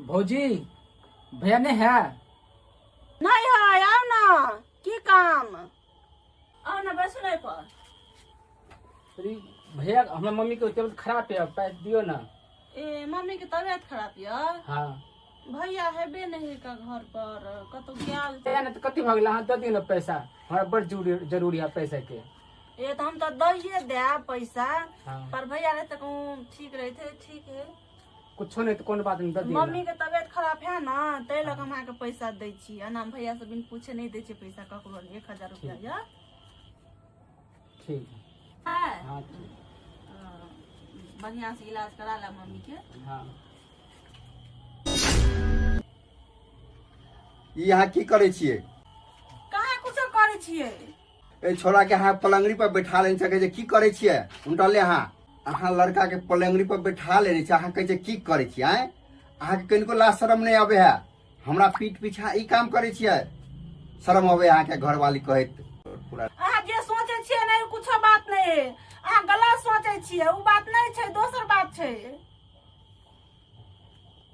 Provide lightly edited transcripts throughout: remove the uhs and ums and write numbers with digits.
भौजी भैया नहीं है? नहीं है, आओ ना, की काम? आओ ना, बैसू नहीं पर। अरे भैया, हमरा मम्मी के तबियत खराब है, पैसा दियो ना। ए मम्मी के तबियत खराब यऽ? हाँ। भैया हेबे नहीं का घर पर, कतौ गेल। भैया ने तो कथी भऽ गेल? अहाँ दऽ दियौ ने पैसा, हमरा बड़ जरूरी जरूरी है पैसा के। ए तऽ हम तऽ दइए देब पैसा। हाँ। पर भैया रहते कहूँ ठीक रहते, ठीक है। कुछो नहीं तो कोनो बात नहीं, दऽ दियौ मम्मी ना। के तबियत खराब है ना, ताहि लऽ कऽ हम अहाँके पैसा दै छी। एना हम भैया से बिन पूछे नहीं दै छियै पैसा ककरो। 1000 रुपया यऽ। ठीक है। हाँ, ठीक। बढ़िया से इलाज करा ला मम्मी के। हाँ। ई अहाँ की करै छियै? कहाँ कुछो करै छियै। एहि छोरा के अहाँ पलंगड़ी पर बैठा लेने छै, कहै छै की करै छियै। उनटले अहाँ अहाँ लड़का के पलंगड़ी पर बैठा लेने छै, अहाँ कहै छै की करै छियै। आँय, अहाँके कनिको लाज शरम नहि आबै है? हमरा पीठ पीछा ई काम करै छियै, शरम अबै अहाँके घरवाली कहैत पूरा? अहाँ जे सोचै छियै ने, कुछो बात नहीं है। अहाँ गलत सोचै छियै, उ बात नहीं छै, दोसर बात छै।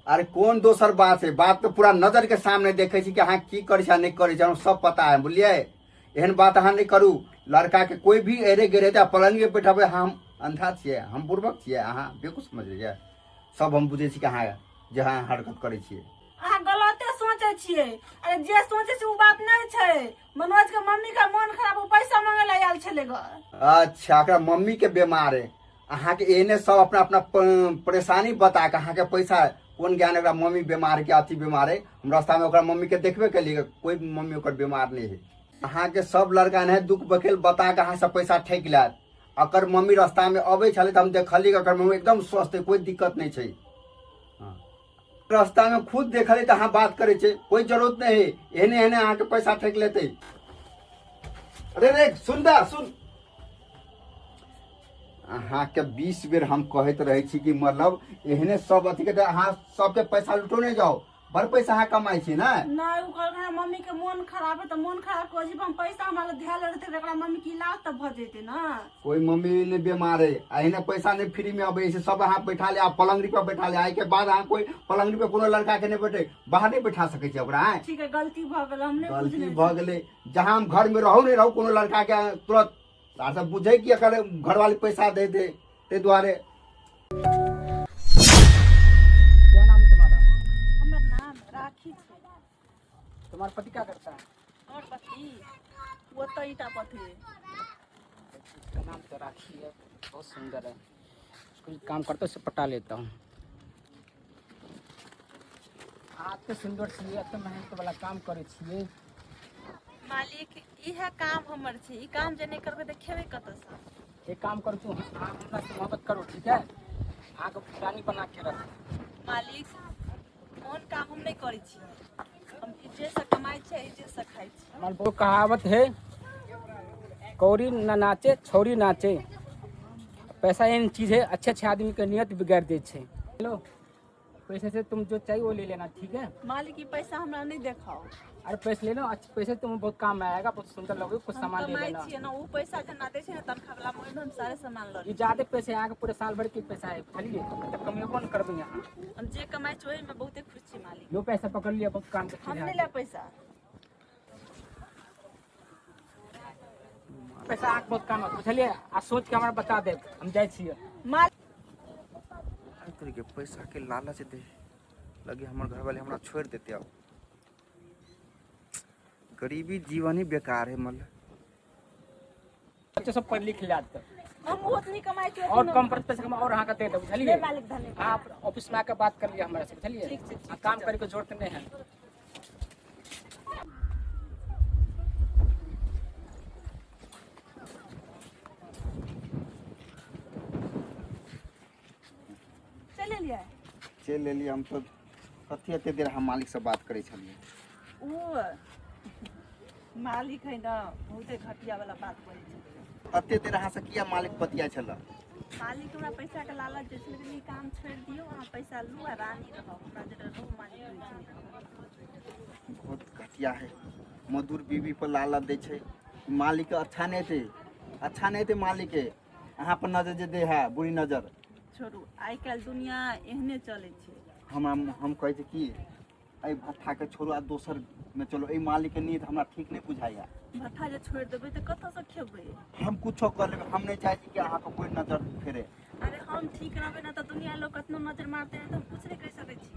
अरे कोन दोसर बात है? बात तो पूरा नजर के सामने देखे छी कि अहाँ की करै छी आ नहि करै छी, हमरा सब पता है, बुझलियै? एहन बात अहाँ नहि करू। लड़का के कोई भी एरे गेरे तऽ पलंग पे बैठेबै, हम अंधा छियै? हम बुड़बक छियै? अहाँ बेवकूफ समझलियै? सब हम बुझै छी कि अहाँ जे अहाँ हरकत करै छियै। अहाँ गलते सोचै छियै। अरे जे सोचै छी उ बात नहीं छै। मनोज के मम्मी के मन खराब, उ पैसा मांगे ला आयल छलै ग। अच्छा, एकरा मम्मी के बीमार है। अहाँके एहने सब अपना अपना परेशानी बता के अहाँके पैसा कोन ज्ञान? ओकरा मम्मी बीमार के अथी बीमार है, हम रास्ता में ओकरा मम्मी के देखबे केलिए, कोई मम्मी ओकर बीमार नहीं है। अहाँके सब लड़का एनाहे दुख बखेल बता के अहाँ सब पैसा ठकि लेत। अकर मम्मी रास्ता में अबै छलै तऽ हम देखलियै कि ओकर मम्मी एकदम स्वस्थ है, कोई दिक्कत नहीं छै। हाँ। रास्ता में खुद देखलियै तऽ अहाँ बात करै छै, कोई जरूरत नहीं है। एहने एहने अहाँके पैसा ठकि लेतै। अरे रे, सुन दा सुन, अहाँके 20 बेर हम कहैत रहै छी कि मतलब एहने सब अथी के अहाँ सबके पैसा लुटौने जाउ। बड़ पैसा अहाँ कमाइ छी ने? नहीं, उ कहलकै हमरा मम्मी के मोन खराब है, तऽ मोन खराब के वजह हम पैसा हमरा लग धैल रहतै तऽ एकरा मम्मी के इलाज तऽ भऽ जेतै ने। कोई मम्मी नहीं बीमार है, एहने पैसा नहीं फ्री में अबै छै। सब अहाँ बैठा ले आ पलंगड़ी पर बैठा ले। आइ के बाद अहाँ कोई पलंगड़ी पर कोनो लड़का के नहीं बैठे, बाहर नहीं बैठा सकै छै ओकरा, आँय? ठीक है, गलती भऽ गेल, हम नहीं गलती बुझने। भऽ गेलै। जहाँ हम घर में रहू नहीं रहू, कोनो लड़का के तुरंत आर सब बुझै कि एकर घरवाली पैसा दे दे, ताहि दुआरे। क्या नाम है तुम्हारा? हमर नाम राखी छै। तुम्हारा पति क्या करता है? हमर पति ओतऽ ईटा पथे। इसका नाम तो राखी है, बहुत सुंदर है। उसको काम करते उसे पटा लेता हूँ। एते सुंदर छियै, एते मेहनत वाला काम करै छियै। मालिक, इएह काम हमर छै। ई काम जे नहि करबै तऽ खेबै कतऽसँ? एक काम करू, तू अहाँ हमरा से मोहब्बत करू, ठीक है? अहाँके रानी बना के रख। मालिक, ओहन काम हम नहि करै छी। हम इज्जतसँ कमाइ छियै, इज्जतसँ खाइ छी। हमारे बहुत कहावत है, कौड़ी न नाचे छौड़ी नाचे। पैसा एहन चीज है, अच्छे अच्छे आदमी के नियत बिगाड़ दै छै। हेलो, पैसे से तुम जो चाहिए वो ले लेना, ठीक है? मालिक, ई पैसा हमरा नहि देखाओ। अरे पैसे ले लो, अच्छे पैसे तुम्हें बहुत काम में आएगा। बहुत सुंदर लगेगा, कुछ हम सामान ले कमाइ लेना। छियै ने, ओ पैसा जेना दै छै ने तनख्वाह वला, ओहिमे हम सारे सामान लऽ ये लै। ज्यादा पैसे यहाँ के पूरे साल भर के पैसा है, बुझलिए? तब कमी कौन करबे यहाँ? हम जे कमाइ छी ओहिमे बहुते खुश छी मालिक। लो, पैसा पकड़ लिया, बहुत काम के हम चीज नहि है। लेब पैसा। पैसा आके बहुत काम है, बुझलिए? आ सोच के हमरा बता दे, हम जाइ छियै। मालिक। तोरीके पैसा के लालच दे लगे हमर घरवाले हमरा छोड़ि देते। अब गरीबी जीवन ही बेकार है मतलब। बच्चे सब पढ़ लिख लिया तऽ हम ओतनी कमाइ छी। और कम पर पैसा कमा और अहाँके दे देब, बुझलिए? नहि मालिक, धन्यवाद। आप ऑफिस में आकर बात कर लिया हमारे से, बुझलिए? ठीक छै, ठीक आ, काम छै। करे के जरूरत नहीं है। चलि एलियै? चलि एलियै हम तऽ। कथी एते देर हम मालिकसँ बात करै छलियै? ओ मालिक है ने, बहुते घटिया वाला बात बोलै छै। एते देर अहाँसँ किया मालिक बतिया छल? मालिक हमरा पैसा के लालच दै छलै कि ई काम छोड़ि दियौ, अहाँ पैसा लू आ रानी रहब, हमरा जेना रहू, मालिक कहै छलै। बहुत घटिया है, मधुर बीवी पर लालच दै छै मालिक। अच्छा नहि हेतै, अच्छा नहि हेतै मालिक के अहाँ पर नजर जे दे है, बुरी नजर। छोड़ू, आइ काल्हि दुनिया एहने चलै छै। हमरा हम कहै छी कि एहि भट्ठाके छोड़ू आ दोसरमे चलू। एहि मालिकके नीयत हमरा ठीक नहि बुझाइए। भट्ठा जे छोड़ि देबै तऽ कतऽसँ खेबै? हम कुछो कऽ लेबै, हम नहि चाहै छी कि अहाँके कोइ नजर फेरे। अरे हम ठीक रहबै ने तऽ दुनिया लोग कतनो नजर मारते हैं तऽ हम कुछ नहि कहि सकै छी।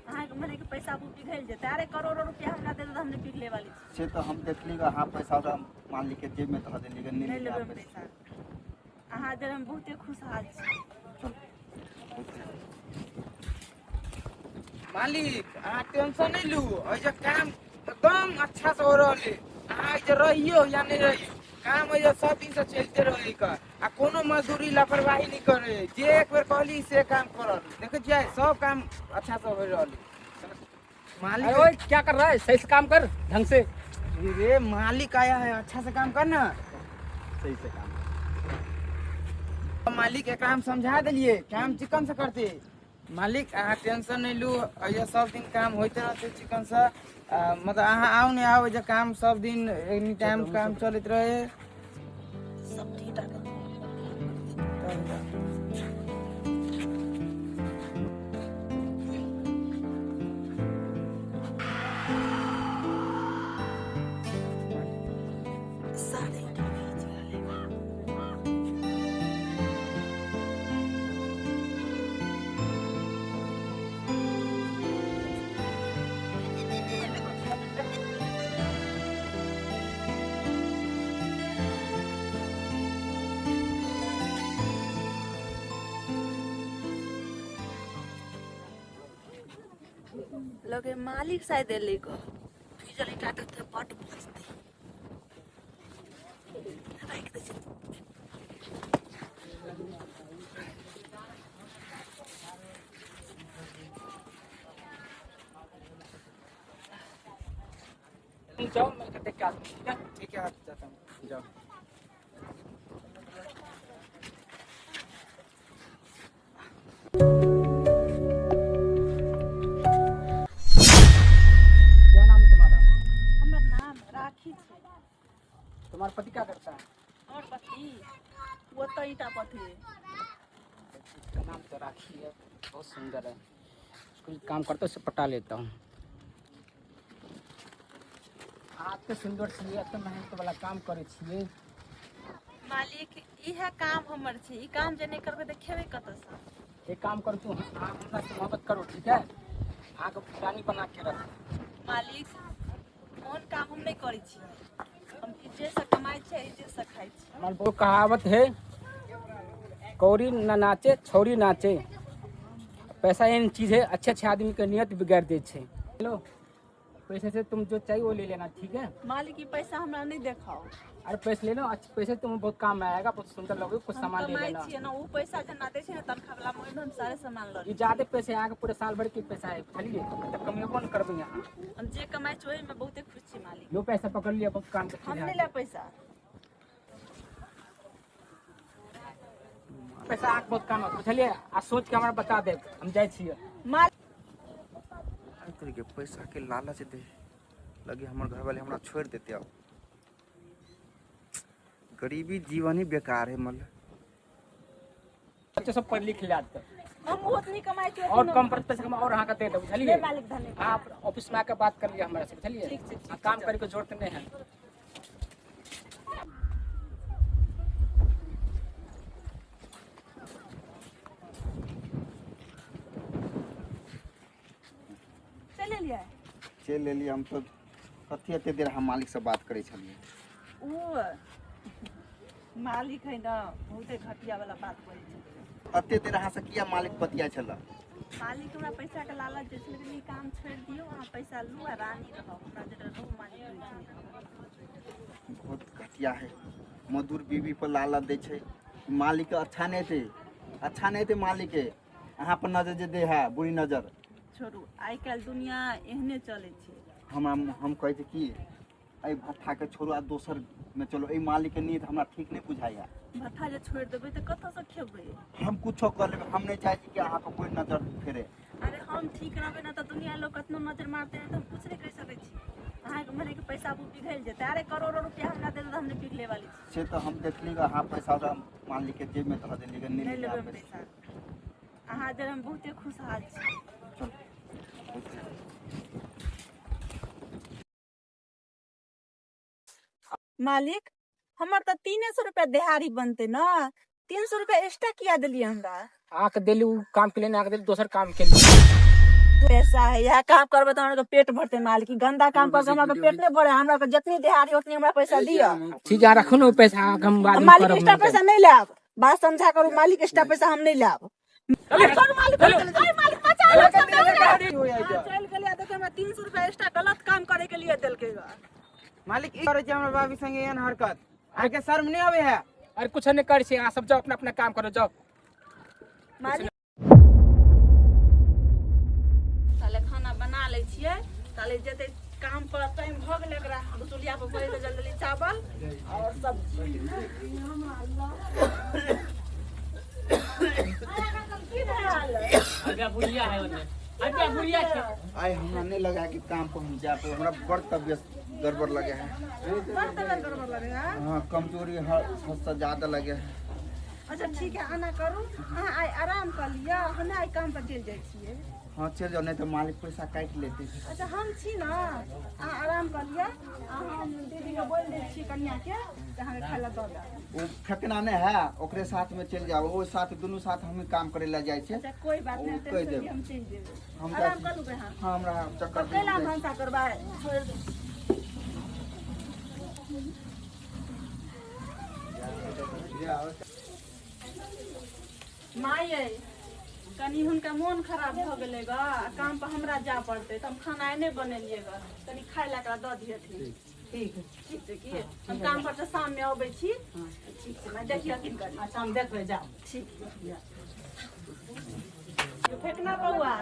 अहाँके मने कि पैसा वो पिघलि जेतै। अरे करोड़ो रुपया हमरा दे दे, हम नहि पिघले वाली छी। से तऽ हम देखली ग, अहाँ पैसा ओकरा मालिकके जेबमे धऽ देली ग। नहि नहि लेबै लेबै हम पैसा। अहाँ जर हम बहुते खुशहाल छी। चल। मालिक, अहाँ टेंशन नहीं लू, एहिजे काम एकदम अच्छा से हो रहल है। अहाँ एहिजे रहियो या नहीं रहियो, काम एहिजे सब दिन से चलते रहे का, आ कोनो मजदूरी लापरवाही नहीं करे। जे एक बेर कहली से काम करल। देखे छियै, सब काम अच्छा से हो रहल है मालिक। अरे ओए, क्या कर रहा है? सही से काम कर ढंग से। रे मालिक आया है, अच्छा से काम कर ना। सही से काम। मालिक, एकरा हम समझा देलिए, काम चिकन से करते। मालिक, अहाँ टेंशन नहीं लू, एहिजे सब दिन काम होते रहते चिकन से। मतलब अहाँ आउ नहीं आउ, एहिजे काम सब दिन एनी टाइम काम चलैत रहे। सब ठीक ठाक। सारे ईंटा भीज गेलै। लगे मालिक शायद एलै ग। भीजल ईंटा देखते बड्ड बजतै। राखि दै छी। तुम जाओ, मैं देख के आता हूँ, ठीक है? ठीक है, जाता हूँ। जाओ। क्या नाम है तुम्हारा? हमर नाम राखी छै। तुम्हारा पति क्या करता है? हमर पति ओतऽ ईंटा पथे। इसका नाम तो राखी है, बहुत सुंदर है। उसको एक काम करता हूँ, उसे पटा लेता हूँ। एते सुन्दर छियै, एते मेहनत वाला काम करै छियै। मालिक, इएह काम हमर छै। ई काम जे नहि करबै तऽ खेबै कतऽसँ? एक काम करू, तू अहाँ हमरा से मोहब्बत करू, ठीक है? अहाँके रानी बना के रख। मालिक, ओहन काम हम नहि करै छी। हम इज्जतसँ कमाइ छियै, इज्जतसँ खाइ छी। हमारे वो कहावत है, कौड़ी न नाचे छौरी नाचे। पैसा एहन चीज है, अच्छे अच्छे आदमी के नियत बिगाड़ दै छै। लो पैसे से तुम जो चाहिए वो ले लेना, ठीक है? मालिक, ई पैसा हमरा नहि देखाउ। अरे पैसे ले लो, अच्छे पैसे तुम्हें बहुत काम आएगा। बहुत सुंदर लगोगे, कुछ हम सामान ले कमाइ लेना। छियै ने, ओ पैसा जेना दै छै ने तनख्वाह वला, ओहिमे हम सारे सामान लऽ ये लै। ज्यादा पैसे आके पूरे साल भर के पैसा है, बुझलिए? तो कमेबो न करबै यहाँ। हम जे कमाइ छी ओहिमे बहुते खुश छी मालिक। लो पैसा पकड़ लिया, बहुत काम के हम चीज नहि है। लेब पैसा। पैसा आके बहुत काम है, बुझलिए? आ सोच के हमरा बता दे, हम जाइ छियै। मालिक। तरीके पैसा के लालच दे लगे, हमर घर वाले हमरा छोड़ि देते। अब गरीबी जीवन ही बेकार है मतलब। बच्चे सब पढ़ लिख ले आते। हम ओतनी कमाइ छी। और कम पर पैसा कमा और अहाँके दे देब, बुझलिए? नहि मालिक, धन्यवाद। आप ऑफिस में आके बात कर लिया हमारे से, बुझलिए? ठीक छै, ठीक। हाँ, काम करे के जरूरत नहीं है। चलि एलियै? चलि एलियै हम तऽ। कथी एते देर हम मालिकसँ बात करै छलियै? ओ मालिक है ने, बहुते घटिया वाला बात बोलै छै। एते देर अहाँसँ किया मालिक बतिया छल? मालिक हमरा पैसाके लालच दै छलै, लेकिन ई काम छोड़ि दियौ, अहाँ पैसा लू आ रानी रहब। हमरा जे रहू मालिक होइ छै। बहुत घटिया है, मजदूर बीवी पर लालच दै छै। मालिक अच्छा नहि हेतै, अच्छा नहि हेतै मालिकके। अहाँ पर नजर जे दै है, बुरी नजर। छोड़ू, आइ काल्हि दुनिया एहने चलै छै। हमरा हम कहै छी कि एहि भट्ठाके छोड़ू आ दोसरमे चलू। एहि मालिकके नीयत हमरा ठीक नहि बुझाइए। भट्ठा जे छोड़ि देबै तऽ कतऽसँ खेबै? हम कुछो कऽ लेबै, हम नहि चाहै छी कि अहाँके कोइ नजर फेरे। अरे हम ठीक रहबै ने तऽ दुनिया लोग कतनो नजर मारते हैं तऽ हम कुछ नहि कहि सकै छी। अहाँके मने कि पैसा वो पिघलि जेतै। अरे करोड़ो रुपया हमरा दे दे, हम नहि पिघले वाली छी। से तऽ हम देखली ग, अहाँ पैसा ओकरा मालिकके जेबमे धऽ देली ग। नहि नहि लेबै हम पैसा। पैसा। अहाँ जर हम बहुते खुशहाल छी। चल। मालिक, हमर तऽ 300 रुपया देहाड़ी बनतै ने, 300 रुपया एक्स्ट्रा किया देलियै हमरा? आके देली उ काम के लिए, आके देली दोसर काम के लिए। पैसा है, इएह काम करबै तऽ हमरा के पेट भरतै मालिक। ई गंदा काम करके हमरा के पेट नहि भरे। हमरा के जितनी देहाड़ी उतनी हमरा पैसा दिअ। ठीक है, रखू ने उ पैसा, आके हम बाद में मालिक, करब। एक्स्ट्रा पैसा नहीं लायब, बात समझा करू मालिक, एक्स्ट्रा पैसा हम नहीं लायब। चलू मालिक, अरे मालिक बचा लो, सब चल गेलियै। देखियौ, हमरा 300 रुपया एक्स्ट्रा गलत काम करे के लिए देलकै ग। मालिक, ई करै छै हमरा बाबी संगे एहन हरकत, अहाँके शर्म नहि आबै है? अरे कुछ नहीं कर छी, अहाँ सब जाओ, अपना अपना काम करो, जाओ। मालिक, ताले खाना बना लै छियै, ताले जेतै काम पर, टाइम भऽ गेलै एकरा। चुल्हिया पर पड़ै जल्दी जल्दी चावल और सब्जी। की भेल? बुढ़िया है ओने, अरे बुढ़िया छै। आइ हमरा नहीं लगा कि काम पर हम जा पे, हमरा बड़ तबियत गड़बड़ लगे है। बड़ तबियत गड़बड़ लगे है? हाँ, कमजोरी हर हद से ज्यादा लगे है। अच्छा ठीक है, आना करू, अहाँ आइ आराम कर लिअ, हमे आइ काम पर चलि जाइ छियै। हाँ, चल जाओ, नहीं तो मालिक पैसा काटि लेते। अच्छा, हम छी ने, अहाँ आराम कर लिअ। आ हम दीदीके बोलि दै छियै, कनियाके, जे अहाँके खाय लए दऽ देब। वो फेकना नहीं है, ओकरे साथ में चल जाओ, वो साथ दुनू साथ हम काम करे ला जाइ छै। अच्छा, कोई बात नहीं, ओ कहि टेंशन देब। नहीं, हम चलि जेबै। हम आराम जाइ कर लूबै अहाँ। हाँ, हमरा चक्कर तब कैला जाइ। भनसा करबै, छोड़ि दू। माय, कनि हुनका मोन खराब भऽ गेलै ग, आ काम पर हमरा जाय पड़तै, तऽ हम खाना आइ नहि बनेलियै ग, कनि खाय लए एकरा दऽ दिहथिन। ठीक। ठीक छै की? हम काम पर से शाममे अबै छी। ठीक छै माय, देखियथिन कनि। अच्छा, हम देखबै, जाउ। ठीक। फेकना बौआ।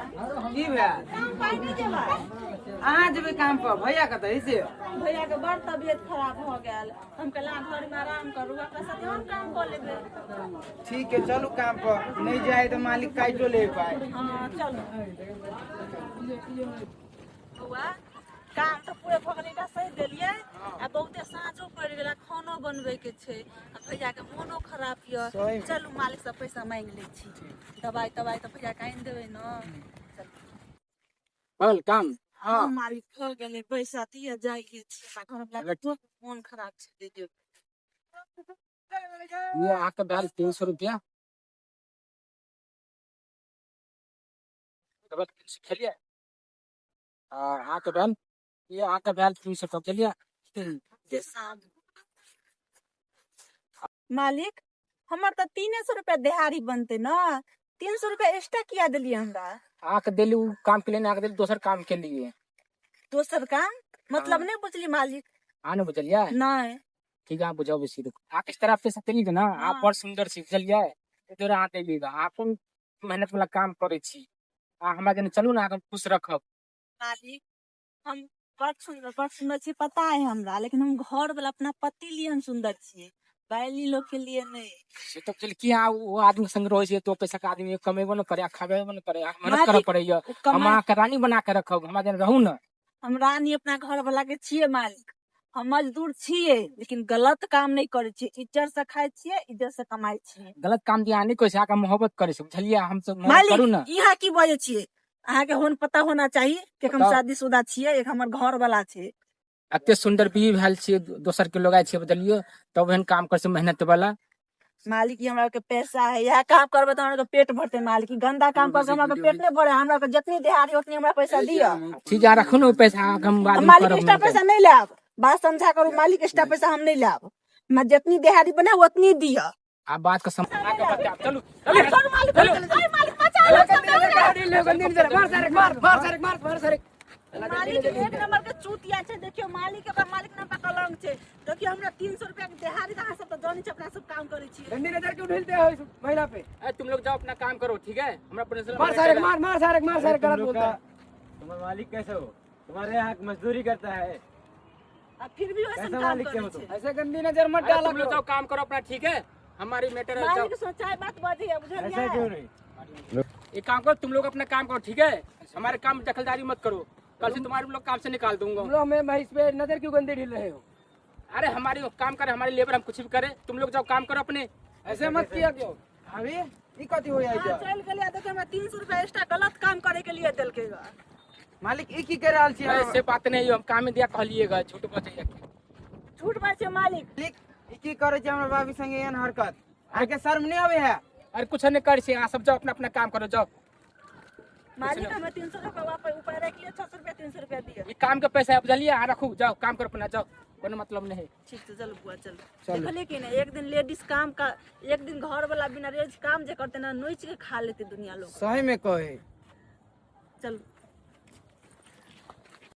की भेल? काम पाइ नहि जेबै? अहाँ जेबै काम पर, भैया कतऽ है से? भैया के बड़ तबियत खराब भऽ गेल, हम कहलियै अहाँ घरमे आराम करू, अपना साथे हम काम कऽ लेबै। ठीक है, चलू काम पर, नहीं जाए तो मालिक काटो ले पाए। हाँ, चलो बौआ, काम तऽ पूरे भऽ गेलै, ईटा सहि देलियै, आ बहुते साँझो पड़ि गेलै, खानो बनबै के छै, आ भैया के मोनो खराब यऽ। सही। चलू, मालिक से पैसा मांगि लै छी, दवाई तवाई तऽ भैया के आनि देबै ने, चलू। बल काम। हाँ। मालिक, भऽ गेलै, पैसा दिअ, जाइ के छै हमरा घर, मोन खराब छै, दे दियौ। ये आके भेल 300 रुपया, डबल 300 खेलिए और आके भेल, ये आके भेल 300 रुपया, चलिए। मालिक, हमर तऽ 300 रुपया देहाड़ी बनतै ने, 300 रुपया एक्स्ट्रा किया देलियै हमरा? आके देली उ काम के लिए, आके देली दोसर काम के लिए। दोसर काम मतलब? हाँ। नहि बुझली मालिक। आ ने बुझलियै? नहि। ठीक है, आप बुझाओ बेसी रुक। आप इस तरह पैसा देली ना, आप हाँ। बड़ सुंदर छी, बुझलियै? इधर अहाँ देली, आप कोन मेहनत वाला काम करै छी, आ हमरा जेना चलू ने, अहाँके हम खुश रखब। मालिक, हम बड़ सुंदर, बड़ सुंदर छी, पता है हमरा, लेकिन हम घर वाला अपना पति लिए हम सुंदर छियै, बाहरी लोग के लिए नहीं। से तो चल की अहाँ ओ आदमी के संग रहै छियै तो पैसा के आदमी कमेबो न करे आ खाबेबो न करे, अहाँ मेहनत करऽ मालिक, पड़ैया। ओ हम कमाइ अहाँके रानी बना के रखब, हमरा जेना रहू ने। हम रानी अपना घर वाला के छियै मालिक, हम मजदूर छियै, लेकिन गलत काम नहि करै छियै, इज्जत से खाइ छियै, इज्जत से कमाइ छियै। गलत काम जे अहाँ नहि करै छी, अहाँके मोहब्बत करै छी, बुझलियै? हम सब मोहब्बत करू मालिक, ने। यहाँ की बजै छियै? अहाँके होन पता होना चाही कि हम बताउ। शादीशुदा छियै, एक हमर घर वाला छै। एते सुंदर बीवी भेल छियै, दोसर के लगाइ छियै, बुझलियै? तब एहन काम करै छै मेहनत वाला। मालिक, ई हमरा के पैसा है, इएह काम करबै तऽ हमरा के पेट भरतै मालिक। ई गंदा काम करके हमरा के पेट नहि भरे। हमरा के जितनी देहाड़ी उतनी हमरा पैसा दिअ। ठीक है, रखू ने ओ पैसा, अहाँके हम बाद में मालिक, करब। एक्स्ट्रा पैसा नहीं लायब, बात समझा करू मालिक, एक्स्ट्रा पैसा हम नहीं लायब, मैं जितनी देहाड़ी बना उतनी दिअ। आप बात का समझ अहाँके बतायब, चलू चलू। चलू मालिक, अरे मालिक बचा लो, मार मार सारे, मार मार सारे। मालिक एक नंबर के चूतिया छै। देखियौ मालिक, ओकरा मालिक नाम पर कलंक छै। देखियौ, हमरा 300 रुपया के देहाड़ी, तऽ अहाँ सब तऽ जानै छी, अपना सब काम करै छियै। गंदी नजर क्यों ढीलते हो इस महिला पे? ए, तुम लोग जाओ, अपना काम करो, ठीक है? हमरा अपने मार सारे, मार मार सारे, मार सारे, गलत बोलता है। तुम्हारा मालिक कैसे हो? तुम्हारे यहाँ मजदूरी करता है। आ फिर भी वैसन कैसा काम मालिक के करै हो तुम? छै। ऐसे गंदी नजर मत अरे डाला तुम लोग करो। जाओ, काम करो अपना, ठीक है? हमारी मैटर है, जाओ। मालिक सोचाय बात बजैया, ऐसा बुझलियै? क्यों नहीं? एक काम करो, तुम लोग अपना काम करो, ठीक है? हमारे काम में दखलदारी मत करो, कल से तुम्हारे लोग काम से निकाल दूंगा। तुम लोग हमें इस पे नजर क्यों गंदी ढील रहे हो? अरे हमारी काम करे, हमारी लेबर, हम कुछ भी करे, तुम लोग जाओ, काम करो अपने। ऐसे मत किया क्यों? अभी ई कथी हो जाइ अहाँ छै? चलि गेलियै, देखियौ, हमरा 300 रुपया एक्स्ट्रा गलत काम करे के लिए देलकै ग। मालिक ई की कर रहल छी अरे से बात नहीं हम काम दिया कहलिएगा, झूठ बजैया। झूठ बात छै मालिक। मालिक, ई की करै छी हमरा भाभी संगे एहन हरकत? अहाँके शर्म नहि आबै है? अरे कुछ नहीं कर छी, अहाँ सब जाओ, अपना अपना काम करो, जाओ। मालिक, हमें 300 रुपया वापस ऊपर रख लिया, 600 रुपया, 300 रुपया दिया। ई काम के पैसा है, बुझलिए? अहाँ रखू, जाओ, काम करो अपना, जाओ, कोनो मतलब नहीं है। ठीक छै, चल बुआ, चल। देखलिए कि नहीं, एक दिन लेडीज काम का, एक दिन घर वाला बिना रेज काम जे करते ना, नोच के खा लेते दुनिया लोग। सही में कहे। चल।